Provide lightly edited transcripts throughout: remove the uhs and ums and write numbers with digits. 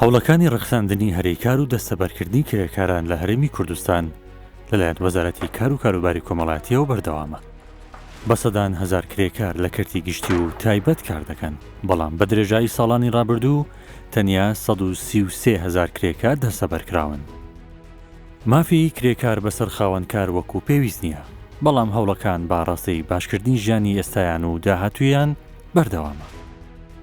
هەوڵەکانی ڕەخساندنی هەلی کار و دەستەبەرکردنی کرێکاران لە هەرێمی کوردستان لەلایەن وەزارەتی کار و کاروباری کۆمەڵایەتیەوە بەردەوامە. بە سەدان هەزار کرێکار لە کەرتی گشتی و تایبەت کار دەکەن، بەڵام بە درێژایی ساڵانی ڕابردوو تەنیا 133 هەزار کرێکار دەستەبەرکراون. مافی کرێکار بەسەر خاوەنکار وەکو پێویست نییە، بەڵام هەوڵەکان بە ئاڕاستەی باشکردنی ژیانی ئێستایان و داهاتوویان بەردەوامە.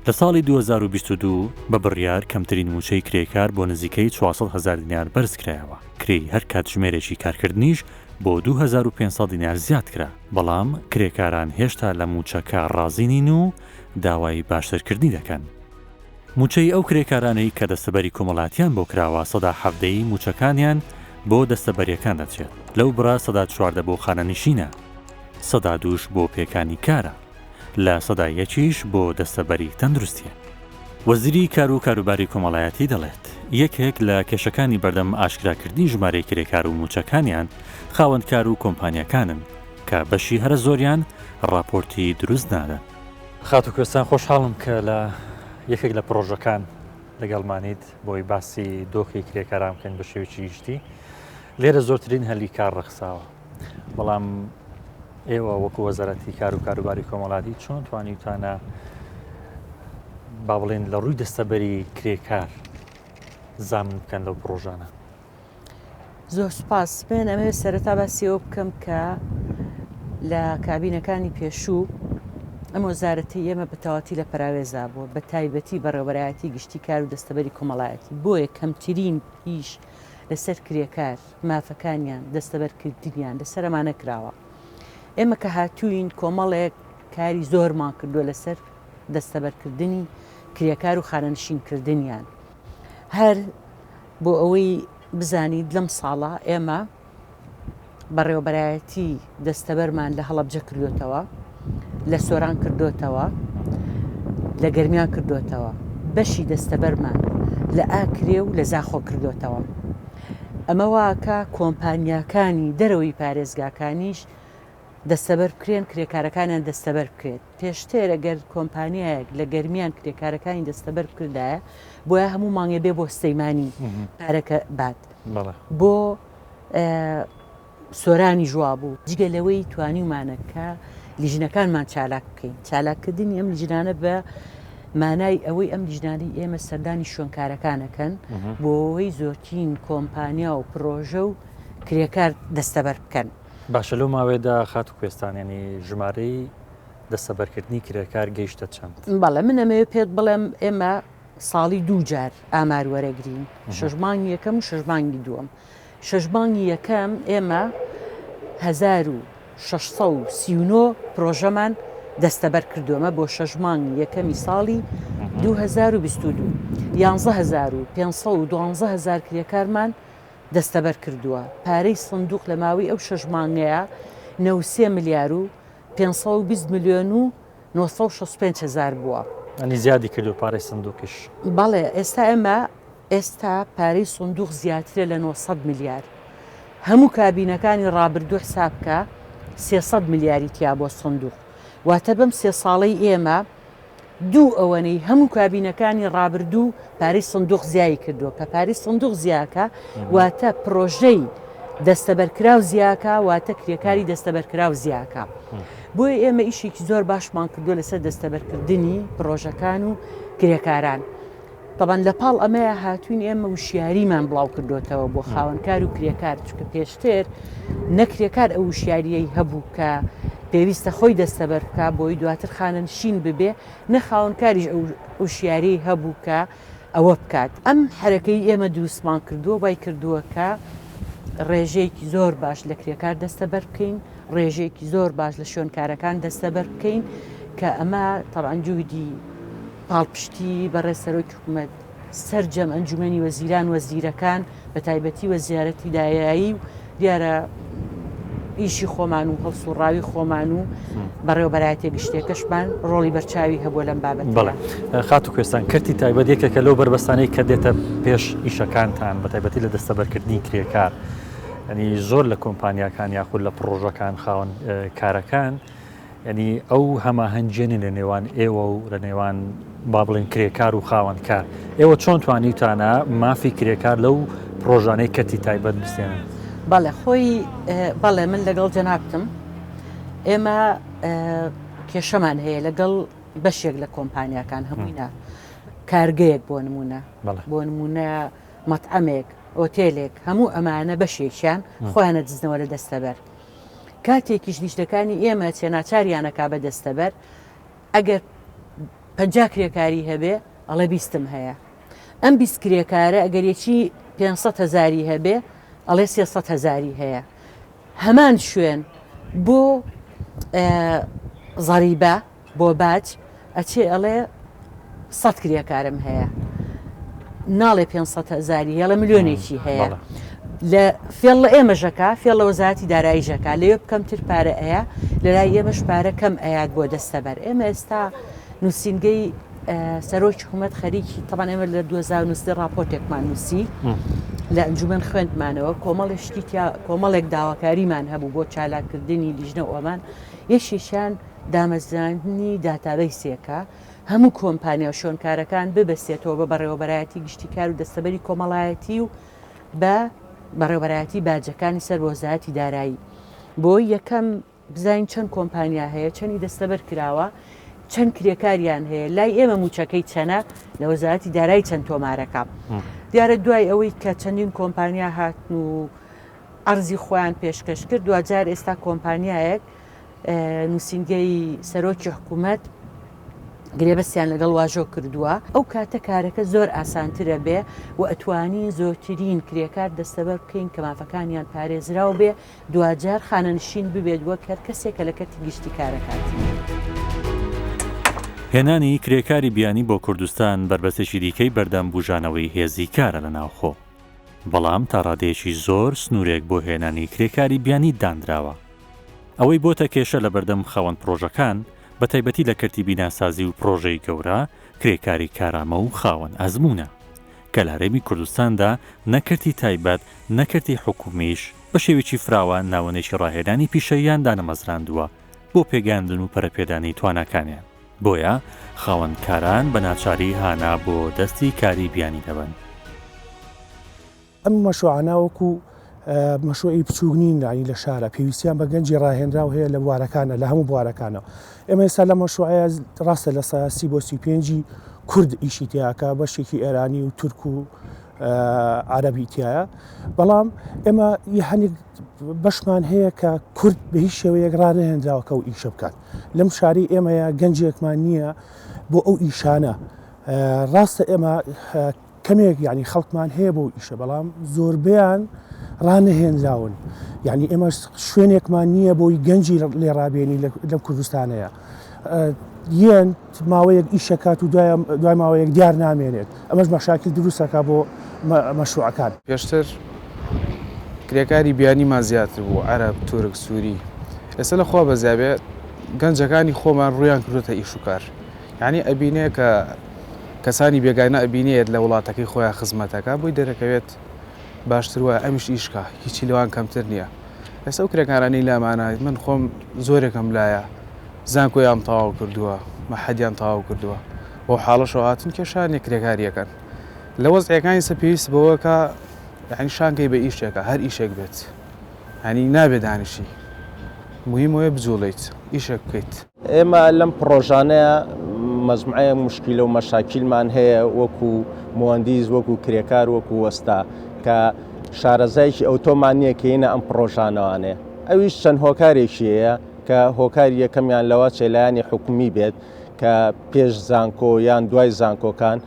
لە ساڵی 2022 بە بڕیار کەمترین مووچەی کرێکار بۆ نزیکەی 400 هەزار دینار بەرزکرایەوە، کرێی هەر کاتژمێرێکی کارکردنیش بۆ 2500 دینار زیادکرا، بەڵام کرێکاران هێشتا لە مووچەکە ڕازی نین و داوای باشترکردنی دەکەن. مووچەی ئەو کرێکارانەی کە دەستەبەری کۆمەڵایەتیان بۆ کراوە 17% ی مووچەکانیان بۆ دەستەبەرییەکان دەچێت، لەو بڕە 14% بۆ خانەنشینە، دووش بۆ پێکانی کارە، یەکیش بۆ دەستەبەری تەندروستییە. وەزیری کار و کاروباری کۆمەڵایەتی دەڵێت، یەکێک لە کێشەکانی بەردەم ئاشکراکردنی ژمارەی کرێکار و مووچەکانیان خاوەنکار و کۆمپانیاکانن کە بەشی هەرە زۆریان ڕاپۆرتی دروست نادەن. خاتوو کوێستان خۆشحاڵم کە لە یەکێک لە پڕۆژەکان لەگەڵمانیت بۆی باسی دۆخی کرێکاران بکەین بە شێوەیەکی گشتی. لێرە زۆرترین هەلی کار ڕەخساوە، بەڵام ئێوە وەکو وەزارەتی کار و کاروباری کۆمەڵاتی چۆن توانیوتانە با بڵێن لە ڕووی دەستەبەری کرێکار زامن بکەن لەو پڕۆژانە؟ زۆر سوپاس. من ئەمەوێت سەرەتا باسی ئەوە بکەم کە لە کابینەکانی پێشوو ئەم وەزارەتی ئێمە بە تەواتی لە پەراوێزا بووە بە تایبەتی بەڕێوەبەرایەتی گشتی کار و دەستەبەری کۆمەڵایەتی بۆیە کەمترین ئیش لەسەر کرێکار مافەکانیان دەستەبەرکردنیان لەسەر ئەمانە کراوە ئێمە کە هاتووین کۆمەڵێک کاری زۆرمان کردووە لەسەر دەستەبەرکردنی کرێکار و خانەنشینکردنیان هەر بۆ ئەوەی بزانیت لەم ساڵە ئێمە بەڕێوەبەرایەتی دەستەبەرمان لە هەڵەبجە کردوێتەوە لە سۆران کردوێتەوە لە گەرمیان کردوێتەوە بەشی دەستەبەرمان لە ئاکرێ و لە زاخۆ کردوێتەوە ئەمە واکە کۆمپانیاکانی دەرەوەی پارێزگاکانیش دەستەبەر بکرێن کرێکارەکانیان دەستەبەر بکرێت پێشتر ئەگەر کۆمپانیایەک لە گەرمیان کرێکارەکانی دەستەبەر بکردایە بۆیە هەموو مانگێ بێ بۆ سلەیمانی پارەکە بات بۆ سۆرانی ژوا بوو جگە لەوەی توانیومانە کە لیژنەکانمان چالاک بکەین چالاککردنی ئەم لیژنانە بە مانای ئەوەی ئەم لیژنانەی ئێمە سەردانی شوێنکارەکانەکەن بۆ ئەوەی زۆرترین کۆمپانیا و پرۆژە و کرێکار دەستەبەر بکەن. باشە لەو ماوەیەدا خاتوو کوێستان یانی ژمارەی دەستەبەرکردنی کرێکار گەیشتە چەند؟ بەڵێ من ئەمەوێ پێت بڵێم ئێمە ساڵی دوو جار ئامار وەرەگرین شەش مانگی یەکەم و شەش مانگی دووەم شەش مانگی یەکەم ئێمە 1639 پرۆژەمان دەستەبەر کردووەمە بۆ شەش مانگی یەکەمی ساڵی 2022 11512 هەزار کرێکارمان دەستەبەر کردووە، پارەی سندوق لە ماوەی ئەو شەش مانگەیا 93 ملیار و 520 ملیۆن و 965 هەزار بووە. یانی زیادی کردووە پارەی سندوقیش؟ بەڵێ ئێستا ئێمە ئێستا پارەی سندوق زیاترە لە 900 ملیار. هەموو کابینەکانی ڕابردوو حساب کە 300 ملیاری تیا بۆ سندوق. واتە بەم سێ ساڵەی ئێمە دوو ئەوەنەی هەموو کابینەکانی ڕابردوو پارەی سندوق زیای کردووە کە پارەی سندوق زیاکە واتە پرۆژەی دەستەبەرکراو زیاکە واتە کرێکاری دەستەبەرکراو زیاکە بۆیە ئێمە ئیشێکی زۆر باشمان کردووە لەسەر دەستەبەرکردنی پرۆژەکان و کرێکاران تەبعەن لە پاڵ ئەمەیا هاتوین ئێمە وشیاریمان بڵاو کردوێتەوە بۆ خاوەنکار و کرێکار چکە پێشتر نەکرێکار ئەو وشیاریەی هەبوو کە پێویستە خۆی دەستەبەر بکە بۆی دواتر خانەنشین ببێ نە خاوەنکاریش ئەو وشیاری هەبوو کە ئەوە بکات ئەم حرەکەی ئێمە دروستمان کردووە وای کردووە کە ڕێژەیەکی زۆر باش لە کرێکار دەستەبەر بکەین ڕێژەیەکی زۆر باش لە شوێنکارەکان دەستەبەر بکەین کە ئەمە تەبعەن جوهدی پاڵپشتی بەڕێز سەرۆکی حکومەت، سەرجەم ئەنجومەنی وەزیران، وەزیرەکان، بە تایبەتی وەزارەتی دارایی و دیارە ئیشی خۆمان و هەڵسوڕاوی خۆمان و بەڕێوەبەرایەتیە گشتیەکەشمان ڕۆڵی بەرچاوی هەبووە لەم بابەتە. بەڵێ خاتوو کوێستان، کەرتی تایبەت یەکێکە لەو بەربەستانەی کە دێتە پێش ئیشەکانتان بە تایبەتی لە دەستەبەرکردنی کرێکار. ینی زۆر لە کۆمپانیاکان یاخود لە پڕۆژەکان خاوەن کارەکان ینی ئەو هەماهەنگیە نیە لە نێوان ئێوە و لە نێوان با بڵێن کرێکار و خاوەن کار ئێوە چۆن توانیوتانە مافی کرێکار لەو پڕۆژانەی کەرتی تایبەت بستێنن؟ بەڵێ خۆی بەڵێ من لەگەڵ جەنابتم ئێمە کێشەمان هەیە لەگەڵ بەشێک لە کۆمپانیاکان هەمووی نا کارگەیەک بۆ نمونە بۆ نمونە مەتعەمێک ئۆتێلێک هەموو ئەمانە بەشێکیان خۆیانە دزنەوە لە دەستەبەر کاتێکیش لیژنەکانی ئێمە چێ ناچاریانەکا بە دەستەبەر ئەگەر 50 کرێکاری هەبێ ئەڵێ بیستم هەیە ئەم 20 کرێکارە ئەگەر یەکی 500 هزاری هەبێ ئەڵێ 300 هزاری هەیە هەمان شوێن بۆ زەریبە بۆ باج ئەچێ ئەڵێ سەت کرێکارم هەیە ناڵێ 500 هزاری هێڵە ملیۆنێکی هەیە لە فێڵ لە ئێمە ژەکە فێڵ لە وەزارەتی دارایی ژەکە لەوێ بکەمتر پارە ئەیە لە لای ئێمەش پارە کەم ئەیات بۆ دەستەبەر ئێمە ئێستا نووسینگەی سەرۆکی حکوومەت خەریکی تەبان ئێمە لە 2009 راپۆرتێکمان نووسی لە ئەنجومەن خوێندمانەوە کۆمەڵێک شتی تیا کۆمەڵێک داواکاریمان هەبوو بۆ چالاککردنی لیژنە ئۆمان یەکێکیان دامەزراندنی داتابەیسێکە هەموو کۆمپانیا و شوێنکارەکان ببەستێتەوە بە بەڕێوەبەرایەتی گشتی کار و دەستەبەری کۆمەڵایەتی و بە بەڕێوەبەرایەتی باجەکانی سەر بە وەزارەتی دارایی بۆ یەکەم بزانین چەند کۆمپانیا هەیە چەنی دەستەبەر کراوە چەند کرێکاریان هەیە لای ئێمە موچەکەی چەنە لە وەزارەتی دارایی چەند تۆمارەکە دیارە دوای ئەوەی کە چەندین کۆمپانیا هاتن و عەرزی خۆیان پێشکەش کرد دواجار ئێستا کۆمپانیایەک نووسینگەی سەرۆکی حکوومەت گرێبەستیان لەگەڵ واژۆ کردووە ئەو کاتە کارەکە زۆر ئاسانترە بێ و ئەتوانین زۆرترین کرێکار دەستەبەر بکەین کە مافەکانیان پارێزراو بێ دواجار خانەنشین ببێت وەک هەر کەسێک کە لە کەرتی گشتی کارەکات. هێنانی کرێکاری بیانی بۆ کوردستان بەربەستێکی دیکەی بەردەم بوژانەوەی هێزی کارە لە ناوخۆ. بەڵام تا ڕادەیەکی زۆر سنوورێک بۆ هێنانی کرێکاری بیانی دانراوە. ئەوەی بۆتە کێشە لەبەردەم خاوەن پڕۆژەکان، بەتایبەتی لە کەرتی بیناسازی و پڕۆژەی گەورە، کرێکاری کارامە و خاوەن ئەزموونە، کە لە هەرێمی کوردستاندا نە کەرتی تایبەت نە کەرتی حکومیش بە شێوەیەکی فراوان ناوەندێکی ڕاهێنانی پیشەییان دانەمەزراندووە بۆ پێگەیاندن و پەرەپێدانی تواناکانیان. بۆیە خاوەن کاران بە ناچاری هانا بۆ دەستی کاری بیانی دەبەن. ئەم مەشروعانە وەکو مەشروعی بچووک نین یانی لە شارە پێویستیان بە گەنجی ڕاهێنراو هەیە لە بوارەکانە لە هەموو بوارەکانەوە ئێمە ئێستا لە مەشروعەیە ڕاستە لە 30 بۆ 35 کورد ئیشی تیاکە بەشێکی ئێرانی و تورک و عەرەبی تایە بەڵام ئێمە هەنێک بەشمان هەیە کە کورد بە هیچ شێوەیەک ڕانەهێنراوە کە ئەو ئیشە بکات لەم شاری ئێمەیە گەنجێکمان نییە بۆ ئەو ئیشانە ڕاستە ئێمە کەمێک یعنی خەڵکمان هەیە بۆ ئیشە بەڵام زۆربیان ڕانەهێنراون یعنی ئێمە شوێنێکمان نییە بۆی گەنجی لێ ڕابێنی لەم کوردستانەیە یەن ماوەیەک ئیشەکات و دوای ماوەیەک دیار نامێنێت ئەمەش مەشاکیل دروستەکە بۆ مەشروعەکان. پێشتر کرێکاری بیانیمان زیاتر بوو، عەرەب، تورک، سوری. ئێستا لە خوا بەزیا بێ گەنجەکانی خۆمان ڕوویان کردۆتە ئیش و کار. یانی ئەبینێ کە کەسانی بێگانە ئەبینێت لە وڵاتەکەی خۆیان خزمەتەکا بۆی دەرەکەوێت باشتر وایە ئەمیش ئیش کا هیچی لەوان کەمتر نییە. ئێستا ئەو کرێکارانەی لامانە من خۆم زۆرێکم لایە زانکۆیان تەواو کردووە، مەحەدیان تەواو کردووە، بەو حاڵەشەوە هاتن کێشە نیە کرێکاری ئەکەن. لە وەزعەکانی ئێستا پێویست بەوەکە یانی شانکەی بە ئیشێکە هەر ئیشێک بێت یانی نابێ دانیشی مهم ئەوەیە بجوڵێیت ئیشێک بکەیت. ئێمە لەم پڕۆژانەیە مەجموعەیە موشکیلە و مەشاکیلمان هەیە وەکو موەندیس وەکو کرێکار وەکو وەستا کە شارەزایەکی ئەوتۆمان نییە کە یێنە ئەم پڕۆژانەوانێ ئەویش چەند هۆکارێکی هەیە کە هۆکاری یەکەمیان لەوە چێ لایەنی حکومی بێت کە پێش زانکۆ یان دوای زانکۆکان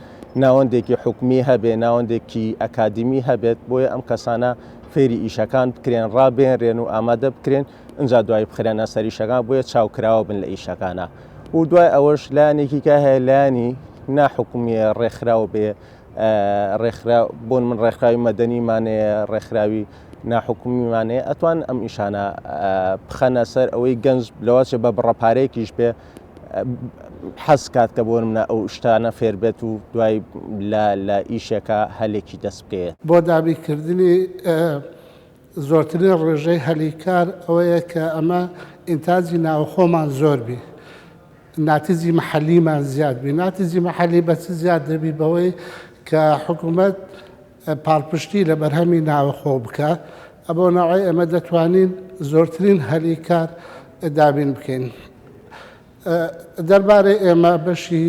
ناوەندێکی حکومی هەبێ ناوەندێکی ئەکادیمی هەبێت بۆیە ئەم کەسانە فێری ئیشەکان بکرێن ڕابێنرێن و ئامادە بکرێن ئینجا دوایی بخرێنە سەر ئیشەکان بۆیە چاوکراوە بن لە ئیشەکانە و دوای ئەوەش لایەنێکی کە هەیە لایەنی ناحکومیە ڕێکخراو بێ ڕێکخرا بۆن من ڕێکخراوی مەدەنیمانەیە ڕێکخراوی ناحکومیمانەیە ئەتوان ئەم ئیشانە بخەنە سەر ئەوەی گەنج لەوەچێ بە بڕە پارەیەکیش بێ حەز کات کە بۆ منە ئەو شتانە فێر بێت و دوای لە لە ئیشێکە هەلێکی دەست بکەوێت. بۆ دابینکردنی. زۆرترین ڕێژەی هەلی کار ئەوەیە کە ئەمە ئینتاجی ناوخۆمان زۆر بی ناتیجی مەحەلیمان زیاد بی ناتیجی مەحەلی بە چ زیاد دەبی بەوەی کە حکوومەت پاڵپشتی لە بەرهەمی ناوەخۆ بکە ئەبۆ ناوەی ئێمە دەتوانین زۆرترین هەلی کار دابین بکەین. دەربارەی ئێمە بەشی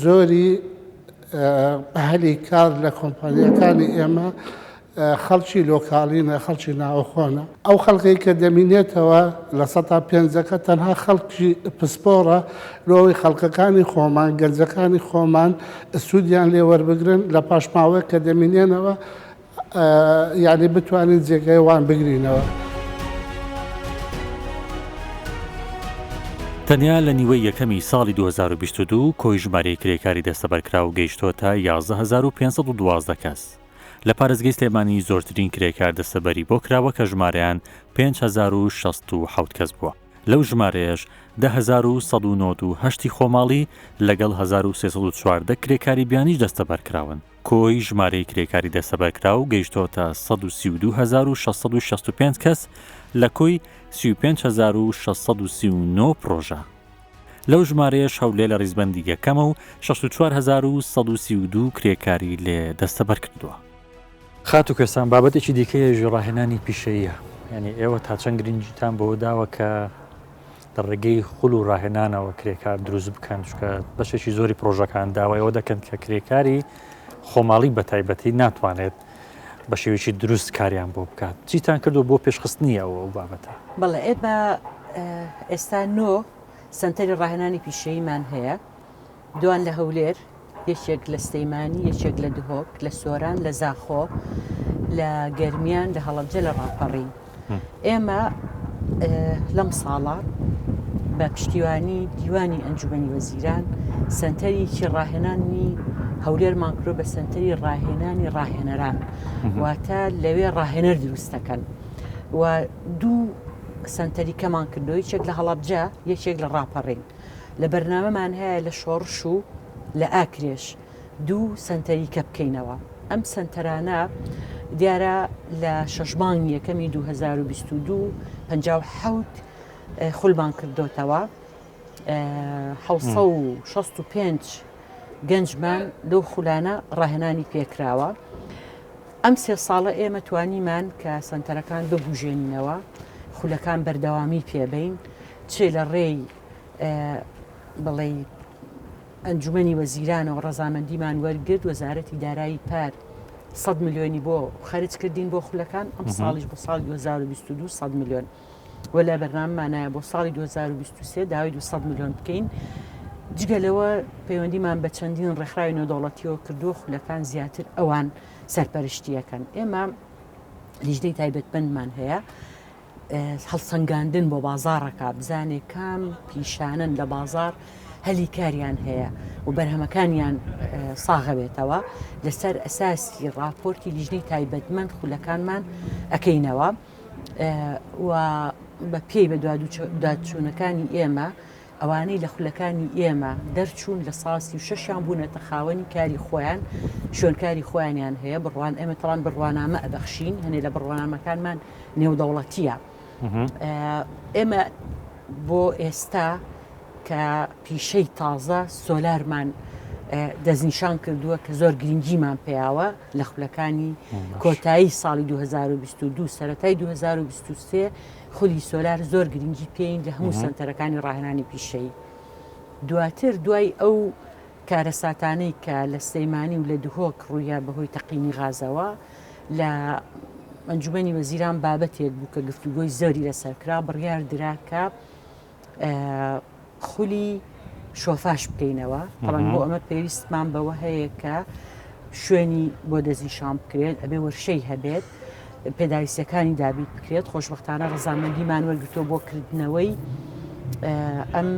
زۆری هەلی کار لە کۆمپانیاکانی ئێمە خەڵکی لۆکاڵینە، خەڵکی ناوەخۆنە. ئەو خەڵکەی کە دەمینێتەوە لە سەتا پێنجەکە تەنها خەڵکی پسپۆڕە لۆ ئەوەی خەڵکەکانی خۆمان، گەنجەکانی خۆمان سوودیان لێ وەربگرن لە پاش ماوەیەک کە دەمینێنەوە یانی بتوانین جێگای وان بگرینەوە. تەنیا لە نیوەی یەکەمی ساڵی 2022 کۆی ژمارەی کرێکاری دەستەبەرکراو گەیشتۆتە 11512 کەس. لە پارێزگەی سلێمانی زۆرترین کرێکار دەستەبەری بۆ کراوە کە ژمارەیان 5067 کەس بووە. لەو ژمارەیەش 10198 ی خۆماڵی لەگەڵ 1314 کرێکاری بیانیش دەستەبەرکراون. کۆی ژمارەی کرێکاری دەستەبەرکراو گەیشتۆتە 132665 کەس لە کۆی 35639 پڕۆژە. لەو ژمارەیەش هەولێر لە ڕیزبەندی یەکەمە و 64132 کرێکاری لێ دەستەبەر کردووە. خاتوو کوێستان، بابەتێکی دیکەیش ڕاهێنانی پیشەییە، یانی ئێوە تا چەند گرنگیتان بەوە داوە کە لە ڕێگەی خول و ڕاهێنانەوە کرێکار دروست بکەن چونکە بەشێکی زۆری پرۆژەکان داوای ئەوە دەکەن کە کرێکاری خۆماڵی بە تایبەتی ناتوانێت بە شێوەیەکی دروست کاریان بۆ بکات چیتان کردو بۆ پێشخستنی ئەو ئەو بابەتە؟ بەڵێ ئێمە ئێستا نۆ سەنتەری ڕاهێنانی پیشەییمان هەیە دوان لە هەولێر، یەکێک لە سلێمانی، یەکێک لە دهۆک، لە سۆران، لە زاخۆ، لە گەرمیان، لە هەڵەبجە، لە ڕاپەڕین. ئێمە لەم ساڵە بە پشتیوانی دیوانی ئەنجومەنی وەزیران سەنتەرێکی ڕاهێنانی هەولێرمان کرۆ بە سەنتەری ڕاهێنانی ڕاهێنەران واتە لەوێ ڕاهێنەر دروست دەکەن و دوو سەنتەری کەمان کردو یەکێک لە هەڵەبجە یەکێک لە ڕاپەڕین. لە بەرنامەمان هەیە لە شۆڕش و لە ئاکرێش دوو سەنتەری کە بکەینەوە. ئەم سەنتەرانە دیارە لە شەش مانگی یەکەمی 2022 57 خولمان کردۆتەوە 665 گەنجمان لەو خولانە ڕاهێنانی پێکراوە. ئەم سێ ساڵە ئێمە توانیمان کە سەنتەرەکان ببوژێنینەوە، خولەکان بەردەوامی پێبەین، چ لە ڕێی بڵێی ئەنجومەنی وەزیرانەوە ڕەزامەندیمان وەرگرت، وەزارەتی دارایی پار 100 ملیۆنی بۆ خەرج کردین بۆ خولەکان، ئەم ساڵیش بۆ ساڵی 2022 100 ملیۆن و لە بەرنامەمانایە بۆ ساڵی 2023 داوای 200 ملیۆن بکەین. جگە لەوە پەیوەندیمان بە چەندین ڕێکخراوی نێودەوڵەتیەوە کردووە، خولەکان زیاتر ئەوان سەرپەرشتیەکەن. ئێمە لیژنەی تایبەتمەندمان هەیە هەڵسەنگاندن بۆ بازاڕەکە بزانێ کام پیشانەن لە بازاڕ هەلی کاریان هەیە و بەرهەمەکانیان ساغەبێتەوە لەسەر ئەساسی راپۆرتی لیژنەی تایبەتمەند خولەکانمان ئەەکەینەوە و بە پێی بە دوادچوونەکانی ئێمە ئەوانەی لە خولەکانی ئێمە دەرچوون لە سا 36یان بوونەتە خاوەنی کاری خۆیان شوێنکاری خۆیانیان هەیە بڕوان ئێمە تەوان بڕوانامە ئەبەخشین هەنێ لە بڕوانامەکانمان نێودەوڵەتیە ئێمە بۆ ئێستا کە پیشەی تازە سۆلارمان دەستنیشان کردووە کە زۆر گرنگیمان پیاوە لە خولەکانی کۆتایی ساڵی 2022 سەتای 2023 خولی سۆلار زۆر گرنگی پێین لە هەموو سنتەرەکانی ڕاهێنانی پیشەیی دواتر دوای ئەو کارەساتانەی کە لە سلەیمانی و لە دهۆک ڕوویا بەهۆی تەقینی غازەوە لە ئەنجومەنی وەزیران بابەتێک بوو کە گفتوگۆی زۆری لەسەر کرا بڕیار درا کە خولی شۆفاش بکەینەوە بەڵام بۆ ئەمە پێویستمان بەوە هەیە کە شوێنی بۆ دەستنیشان بکرێت ئەبێ وەرشەی هەبێت پێداویستیەکانی دابین بکرێت خۆشببختانە ڕزامەندیمان وەرگتووە بۆ کردنەوەی ئەم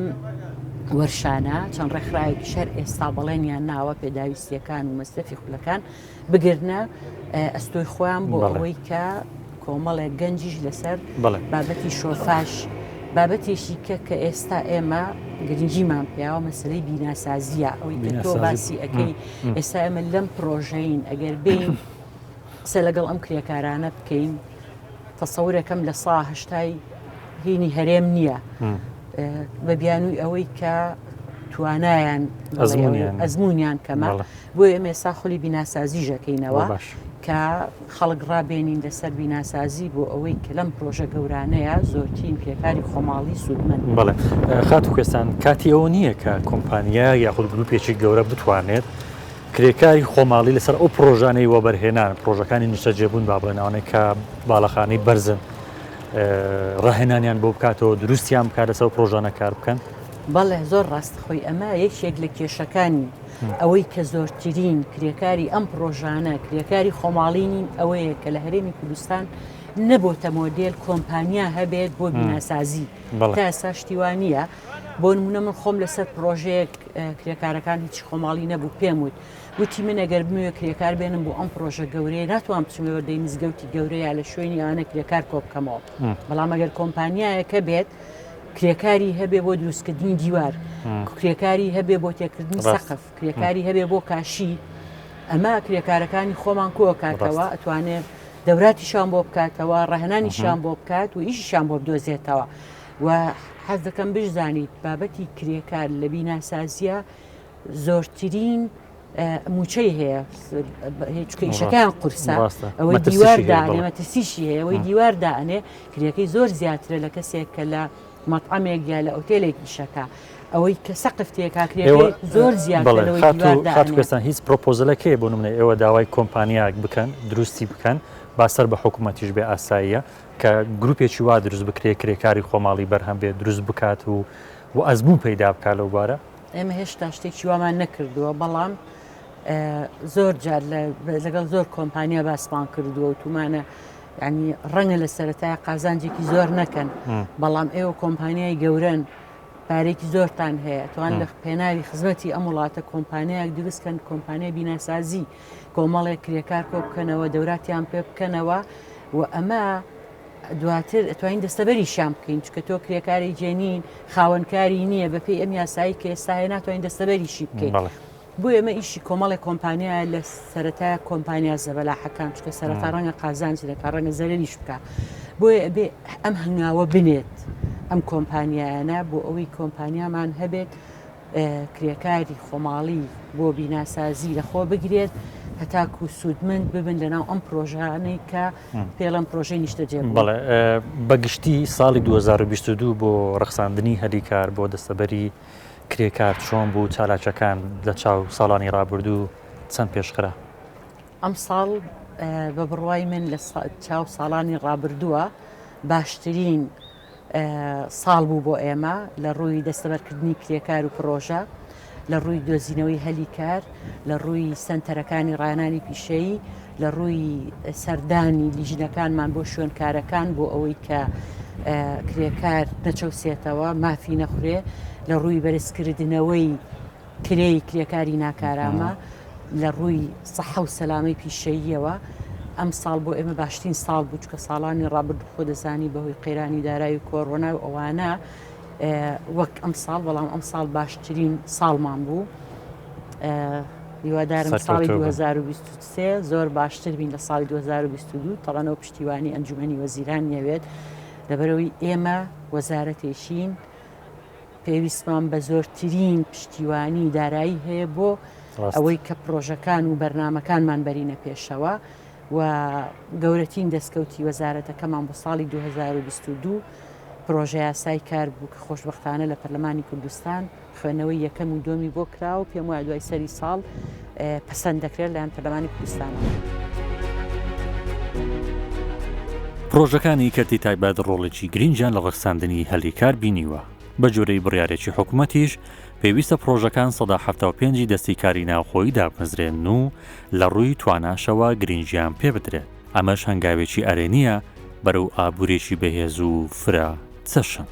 وەرشانە چەند ڕێکخراوێکی شەر ئێستا بەڵێنیان ناوە پێداویستیەکان و مەسرەفی خولەکان بگرنە ئەستۆی خۆیان بۆ ئەوەی کە کۆمەڵێک گەنجیش لەسەر بابەتی شۆفاش بابەتێکی کە کە ئێستا ئێمە گرنگیمان پیاوە مەسلەی بیناسازیە ئەوەی کە تۆ باسی ئەەکەی ئێستا ئێمە لەم پرۆژەین ئەگەر بین قسە لەگەڵ ئەم کرێکارانە بکەین. تەسەورەکەم لە سا هەشتای هینی هەرێم نییە بە بیانووی ئەوەی کە توانایان ئەزمونیان کەمە بۆ ئێمە ئێستا خولی بیناسازی ژەکەینەوە کە خەڵک ڕابێنین لەسەر بیناسازی بۆ ئەوەی کە لەم پرۆژە گەورانەیە زۆرترین کرێکاری خۆماڵی سوودمەند بەڵێ خاتو کوێستان کاتی ئەوە نییە کە کۆمپانیا یاخود گروپێکی گەورە بتوانێت کرێکاری خۆماڵی لەسەر ئەو پرۆژانەی وەبەرهێنان پرۆژەکانی نیشتەجێبوون با بڵێن ئەوانەی کە باڵەخانەی بەرزن ڕاهێنانیان بۆ بکاتەوە دروستیان بکات لەسەر پرۆژانە کار بکەن؟ بەڵێ زۆر ڕاست خۆی ئەمە یەکێک لە کێشەکانی ئەوەی کە زۆرترین کرێکاری ئەم پرۆژانە کرێکاری خۆماڵی نین ئەوەیە کە لە هەرێمی کوردستان نەبۆتە مۆدێل کۆمپانیا هەبێت بۆ بیناسازی تا ئێستا شتی وا نییە بۆ نمونە من خۆم لەسەر پرۆژەیەک کرێکارەکان هیچ خۆماڵی نەبوو پێم وت وتی من ئەگەر بمەوێت کرێکار بێنم بۆ ئەم پرۆژە گەورەیە ناتوان بچم لە بەردەی مزگەوتی گەورەیە لە شوێنی ئەوانە کرێکار کۆ بکەمەوە بەڵام ئەگەر کۆمپانیایەکە بێت کرێکاری هەبێ بۆ دروستکردنی دیوار کرێکاری هەبێ بۆ تێکردنی سەقف کرێکاری هەبێ بۆ کاشی ئەمە کرێکارەکانی خۆمان کۆکاتەوە ئەتوانێت دەوراتیشان بۆ بکاتەوە ڕەهنانیشان بۆ بکات و ئیشیشان بۆ بدۆزێتەوە و حەز دەکەم بشزانیت بابەتی کرێکار لە بیناسازیە زۆرترین موچەی هەیە چکە ئیشەکەیان قورسە ئەوەی دیوار دانێ مەترسیشی هەیە ئەوەی دیوار دانێ کرێکەی زۆر زیاترە لە کەسێک کە لە مەطعەمێک یا لە ئۆتێلێک ئیشەکە ئەوەی کە سەقف تێکاکرێت زۆر زیاتر خاتوێستان هیچ پرۆپۆزلەکەی بۆ نمونە ئێوە داوای کۆمپانیاک بکەن دروستی بکەن با سەر بە حکوومەتیش بێ ئاساییە کە گروپێکی وا دروست بکرێت کرێکاری خۆماڵی بەرهەم بێت دروست بکات و و ئەزموون پەیدا بکات لەو بارە؟ ئێمە هێشتا شتێکی وامان نەکردووە بەڵام زۆر جار لەگەڵ زۆر کۆمپانیا باسمان کردووە و تومانە ینی ڕەنگە لە سەرەتای قازانجێکی زۆر نەکەن بەڵام ئێوە کۆمپانیای گەورن پارێکی زۆرتان هەیە توان لە پێناوی خزمەتی ئەم وڵاتە کۆمپانیایەک دروستکەن کۆمپانیای بیناسازی کۆمەڵێک کرێکار کۆ بکەنەوە دەوراتیان پێ بکەنەوە و ئەمە دواتر ئەتوانین دەستەبەریشیان بکەین چکە تۆ کرێکاری جێنین خاوەنکاری نییە بەپێی ئەم یاسایی کە ئێستا هەیە ناتوانین دەستەبەریشی بکەین بۆ ئێمە ئیشی کۆمەڵێک کۆمپانیا لە سەرەتا کۆمپانیا زەبەلاحەکان چکە سەرەتا ڕەنگە قازانج دەکات ڕەنگە زەرەریش بکە بۆیە ئەبێ ئەم هەنگاوە بنێت ئەم کۆمپانیایانە بۆ ئەوەی کۆمپانیامان هەبێت کرێکاری خۆماڵی بۆ بیناسازی لەخۆ بگرێت هەتاکو سوودمەند ببن لەناو ئەم پرۆژانەی کە پێڵم پرۆژەی نیشتەجێ بەڵێ بەگشتی ساڵی 2022 بۆ ڕەخساندنی هەلی کار بۆ دەستەبەری کرێکار چۆن بوو چالاکیەکان لە چاو ساڵانی ڕابردوو چەند پێشخرا؟ ئەمساڵ بە بڕوای من لە چاو ساڵانی ڕابردووە باشترین ساڵ بوو بۆ ئێمە لە ڕووی دەستەبەرکردنی کرێکار و پڕۆژە، لە ڕووی دۆزینەوەی هەلی کار، لە ڕووی سەنتەرەکانی ڕاهێنانی پیشەیی، لە ڕووی سەردانی لیژنەکانمان بۆ شوێنکارەکان بۆ ئەوەی کە کرێکار نەچەوسێتەوە، مافی نەخورێ، لە ڕووی بەرزکردنەوەی کرێی کرێکاری ناکارامە لە ڕووی سەحە و سەلامەی پیشەییەوە ئەمساڵ بۆ ئێمە باشترین ساڵ بوو چکە ساڵانی ڕابردوو خۆ دەزانی بەهۆی قەیرانی دارایی و کۆرۆنا و ئەوانە وەک ئەم ساڵ بەڵام ئەم ساڵ باشترین ساڵمان بوو هیوادارم ساڵی 2023 زۆر باشتر بین لە ساڵی 2022 تەڵەنەوە پشتیوانی ئەنجومەنی وەزیران نەوێت لەبەرەوەی ئێمە وەزارەتێکین پێویستمان بە زۆرترین پشتیوانی دارایی هەیە بۆ ئەوەی کە پرۆژەکان و بەرنامەکانمان بەرینە پێشەوە و گەورەترین دەستکەوتی وەزارەتەکەمان بۆ ساڵی 2022 پرۆژەیاسای کار بوو کە خۆشبەختانە لە پەرلەمانی کوردستان خوێندنەوەی یەکەم و دووەمی بۆ کرا و پێم وایە دوای سەری ساڵ پەسەند دەکرێت لەلایەن پەرلەمانی کوردستانەوە. پڕۆژەکانی کەرتی تایبەت ڕۆڵێکی گرنگیان لە ڕەخساندنی هەلی کار بینیوە، بە جۆرەی بڕیارێکی حکومەتیش پێویستە پڕۆژەکان 75% ی دەستی کاری ناوخۆیی دابمەزرێنن و لە ڕووی تواناشەوە گرنگیان پێ بدرێت، ئەمەش هەنگاوێکی ئەرێنییە بەرەو ئابوورێکی بەهێز و فرە چەشن.